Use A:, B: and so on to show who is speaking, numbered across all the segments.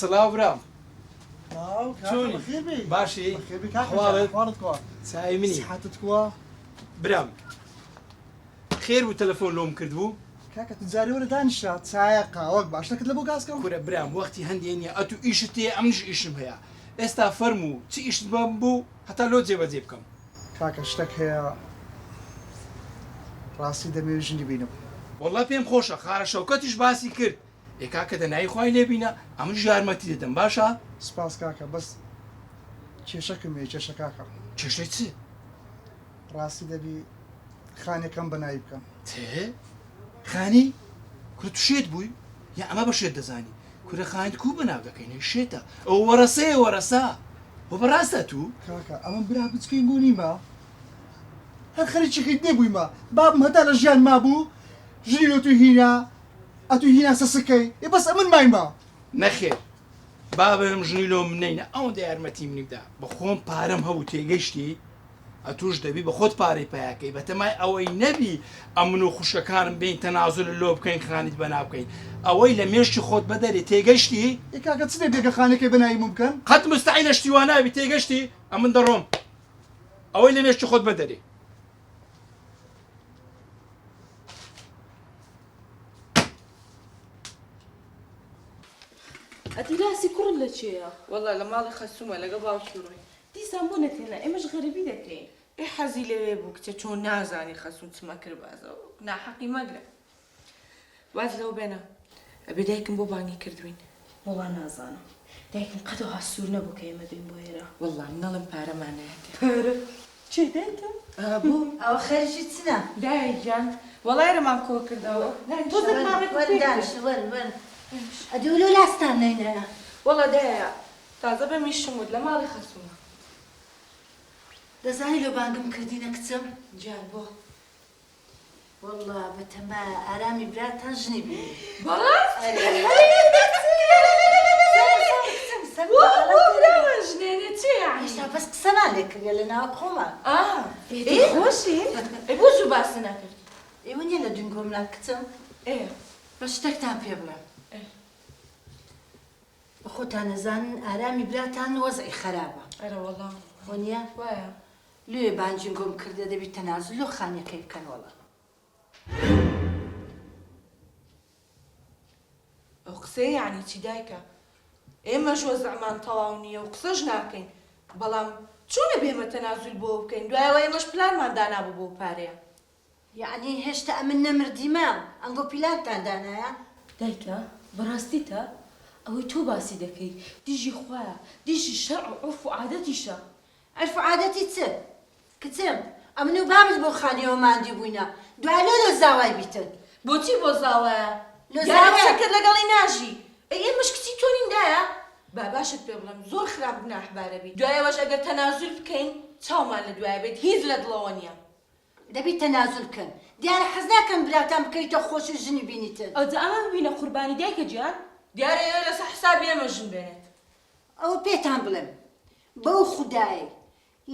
A: سڵاو برام.
B: سڵاو کاکە
A: چۆنی؟
B: بەخێر بێی.
A: باشی؟
B: بەخێر بێی کاکە جان
A: ئەحواڵت؟
B: ئەحواڵت کوا؟
A: چای منی؟
B: سیحەتت کوا؟
A: برام خێر بوو تەلەفۆن لۆم کرد بوو؟
B: کاکە تو جارێ وەرە دانیشە چایە قاوەک با شتەکت لەبۆ گاز کەم.
A: کورە برام وەختی هەندێ نیە ئەتوو ئیشت هەیە ئەمنیش ئیشم هەیە ئێستا فەرموو چ ئیشت بەم بوو هەتا لۆ جێبەجێ بکەم.
B: کاکە شتەک هەیە ڕاستی دەمەوێ ژنی بینم.
A: وەڵا پێم خۆشە خارە شەوکەتیش باسی کرد ئێ کاکە دەنایی خوای لێ بینە ئەمنیش یارمەتی دەدەم باشە؟
B: سپاس کاکە بەس کێشەکم هەیە کێشە کاکە.
A: کێشەی چ؟
B: ڕاستی دەبی خانیەکەم بە ناوی بکەم.
A: چ؟ خانی؟ کورە تو شێت بووی؟ یا ئەمە بە شێت دەزانی؟ کورە خانیت کوو بە ناو دەکەی نەی شێتە ئەوە وەرەسەیە وەرەسە وە بەڕاستە تو؟
B: کاکە ئەمن برا بچکەی بۆ نیمە هەر خەریکی خیتنێ بوویمە بابم هەتا لە ژیان مابوو ژنی لۆ تو هینا ئەتوو هینا سەسکەی ئێ بەس ئەمن مایمە.
A: نەخێر بابم ژنی لۆ من نەینا ئەوەندە یارمەتی منی بدا بەخۆم پارەم هەبوو تێگەیشتی ئەتوش دەبی بەخۆت پارەی پەیاکەی بەتەمای ئەوەی نەبی ئەمن و خوشکەکانم بێین تەنازول لۆ بکەین خانیت بەنا بکەین ئەوەی لە مێشکی خۆت بەدەرێ تێگەشتی؟
B: ئێ کاکە چ دەبێ گە خانەکەی بەناوی من بکەن؟
A: قەت مستحیلە شتی وا نابی تێگەشتی؟ ئەمن دەڕۆم ئەوەی لە مێشکی خۆت بەدەرێ.
C: ئەدی لاسی کوڕت لە کێیە؟
D: وەڵا لە ماڵی خەسوومە لەگەڵ باوکی ڕۆی.
C: دیسان بۆ نەتهێنا ئێمەش غەریبی دەکەین.
D: ئێ حەزی لەوێ بوو کچە چۆن نازانی خەسووم چ مەکربازە ناحەقی مەگرە واز لەوە بێنە ئەبێ دایکم بۆ بانگی کردوین.
C: وەڵا نازانم دایکم قەت وەها سوور نەبوو کە ئێمە بێین بۆ ئێرە.
D: وەڵا من ئەڵێم پارەمان نایەتێ.
C: پارە کێ دایکم؟
D: ئا بۆ؟
E: ئەوە خەریکی چنە؟
D: دایە گیان وەڵا ئێرەمان کۆ کردەوە تۆزێک مان ڕێک و
E: وەرن
D: پێک کرد.
E: دانیشن وەرن وەرن ئەدی ولۆ لاستان نەینایە؟
D: وەڵا دایە تازە بە میشم وت لە ماڵی خەسوومە.
E: دەزانی لۆ بانگم کردینە کچم؟
D: گیان بۆ؟
E: وەڵا بەتەمایە ئارامی براتان ژنی بینی.
D: بەڕاست؟
E: ئەرێ.
D: بۆ برامان ژنێنێ چێ یەعنی؟
E: هێشتا بەس قسەمان لێ کردیە لە ناوە خۆمان.
D: ئا
C: ئێ خۆشی؟
D: ئێ بۆ زوو باست نەکرد؟
E: ئێوە نیە لە دونگۆمنا کچم؟
D: ئێ.
E: بەس شتەکتان پێ بڵێم.
D: ئێ.
E: خۆتان ئەزانن ئارامی براتان وەزعی خەرابە.
D: ئەرەوەڵا.
E: وەنیە؟
D: وایە.
E: لۆیە بانگینگۆم کردە دەبی تەنازول لۆ خانیەکەی بکەن وەڵا.
D: ئەو قسەیە یەعنی چی دایکە؟ ئێمەش وەزعمان تەواو نییە و قسەش ناکەین بەڵام چۆن ئەبێ ئێمە تەنازول بۆ بکەین دوایەوە ئێمەش پلانمان دانابوو بۆ پارەیە.
E: یەعنی هێشتا ئەمن نەمردیمە ئەنگۆ پیلانتان دانایە؟
C: دایکە بەڕاستیتە؟ ئەوەی تۆ باسی دەکەی دژی خوایە دژی شەرع و عورف و عادەتیشە.
E: عورف و عادەتی چ؟ کچم ئەمن و بابت بۆ خانیەوە ماندی بووینە دوای لۆ لۆ زاوای بیتن.
D: بۆچی بۆ زاوایە؟
E: لۆ
D: دیارە
E: زاوایە.
D: کچەکەت لەگەڵی ناژی ئەی ئێمەش کچی تۆ نین دایە؟ با باشت پێ بڵێم زۆر خراپ گوناحبارە بی دوایەوەش ئەگەر تەنازول بکەین چاومان لە دوایە بێت هیچ لە دڵەوە نیە.
E: دەبی تەنازول بکەن دیارە حەز ناکەم براتان بکەویتە خۆشی ژنی بینیتن.
C: ئەوجا ئەمە ببینە قوربانی دایکە گیان.
D: دیارە ئێوە لەسەر حسابی ئێمە ژن بێنێت.
E: ئەوە پێتان بڵێم بەو خودایەی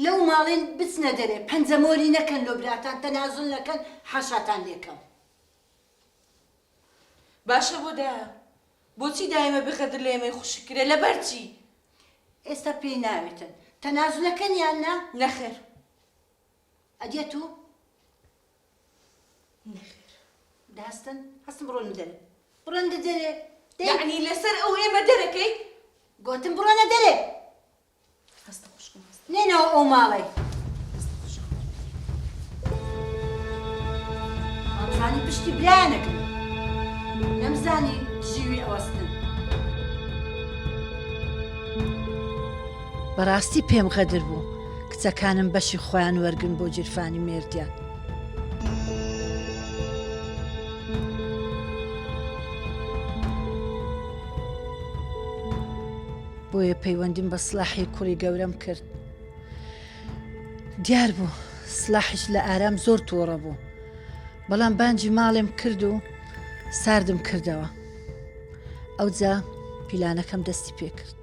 E: لەو ماڵەی بچنە دەرێ پەنجەمۆری نەکەن لۆ براتان تەنازول نەکەن حاشاتان لێکەم.
D: باشە بۆ دایە بۆچی دایمە بغەدر لە ئێمەی خوشک کرێ لەبەر چی؟
E: ئێستا پێی ناوێتن تەنازولەکەن یان نا؟
D: نەخێر.
E: ئەدی ئەتوو؟
C: نەخێر.
E: دە هەستن هەستن بڕۆنە دەرێ بڕۆنە دەرێ دەی.
D: یەعنی لەسەر ئەو ئێمە دەرەکەی؟
E: گۆتم بڕۆنە دەرێ.
C: هەستە خوشکم هەستە.
E: نێنەوە ئەو ماڵەی.
C: هەستە خوشکم.
E: وامزانی پشتی برایان ئەگرن نەمزانی دژی وی ئەوەستن. بەڕاستی پێم غەدر بوو کچەکانم بەشی خۆیان وەرگن بۆ گیرفانی مێردیان. بۆیە پەیوەندیم بە سڵاحی کوڕی گەورەم کرد. دیار بوو سڵاحیش لە ئارام زۆر تووڕە بوو. بەڵام بانگی ماڵێم کرد و ساردم کردەوە. ئەوجا پیلانەکەم دەستی پێکرد.